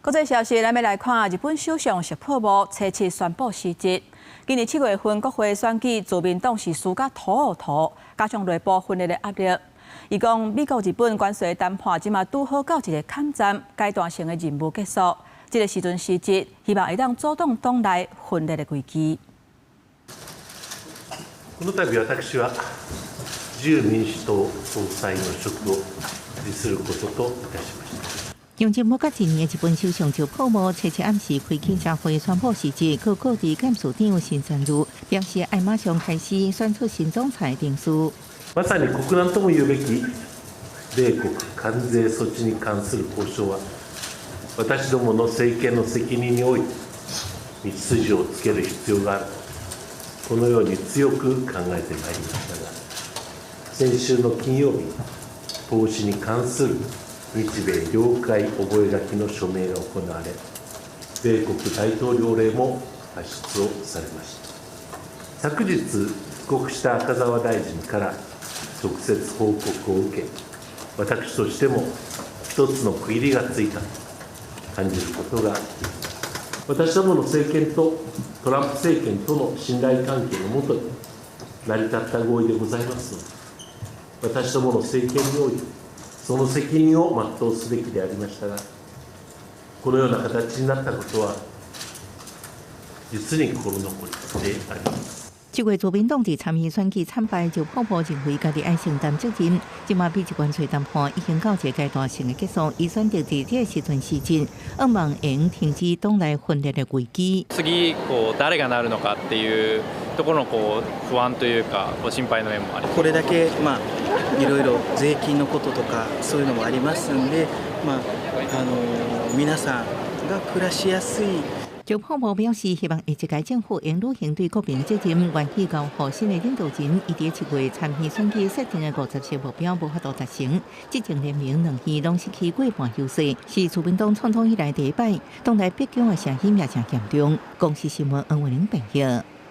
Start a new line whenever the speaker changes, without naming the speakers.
國際消息，咱欲來看日本首相石破茂初七宣布辭職。今年7月份國會選舉，自民黨是輸甲塗塗，加上內部分裂的壓力。伊講美國日本關稅談判這馬拄好到一個坎站，階段性的任務結束。這个時陣辭職，希望會當阻擋黨內分裂的危機。
この度私は自由民主党総裁の職を辭することといたしました。
從政無夠一年的日本首相石破茂，初七暗時開記者會宣布辭職，閣告知幹事長新山裕，表示愛馬上開始選出新總裁程序。
まさに国難ともいうべき米國関税措置に関する交渉は、私どもの政権の責任において道筋をつける必要がある、このように強く考えてまいりましたが、先週の金曜日、投資に関する日米了解覚書の署名が行われ、米国大統領令も発出をされました。昨日帰国した赤澤大臣から直接報告を受け、私としても一つの区切りがついたと感じることができます。私どもの政権とトランプ政権との信頼関係のもとに成り立った合意でございますので、私どもの政権においてその責任を全うすべきでありましたが、このような形になったことは、実に心残りであります。
這月自民黨佇參議院選舉慘敗，石破茂認為家己愛承擔責任。這馬美日關稅談判已經到一個階段性的結束，伊選擇佇這个時陣辭職，向望會用停止黨內分裂的危機。
次こう誰がなるのかっていうところのこう不安というか、こう心配の面もあり
これだけまあいろいろ税金のこととかそういうのもありますんで、まあ皆さんが暮らしやすい。
石破茂表示，希望下一屆政府應履行對國民責任，願意交予新的領導人。伊佇7月參議選舉設定的50席目標無法度達成，執政聯盟兩院攏失去過半優勢，是自民黨創黨以來第一擺，黨內逼宮的聲音也誠嚴重。公視新聞黃慧玲編譯。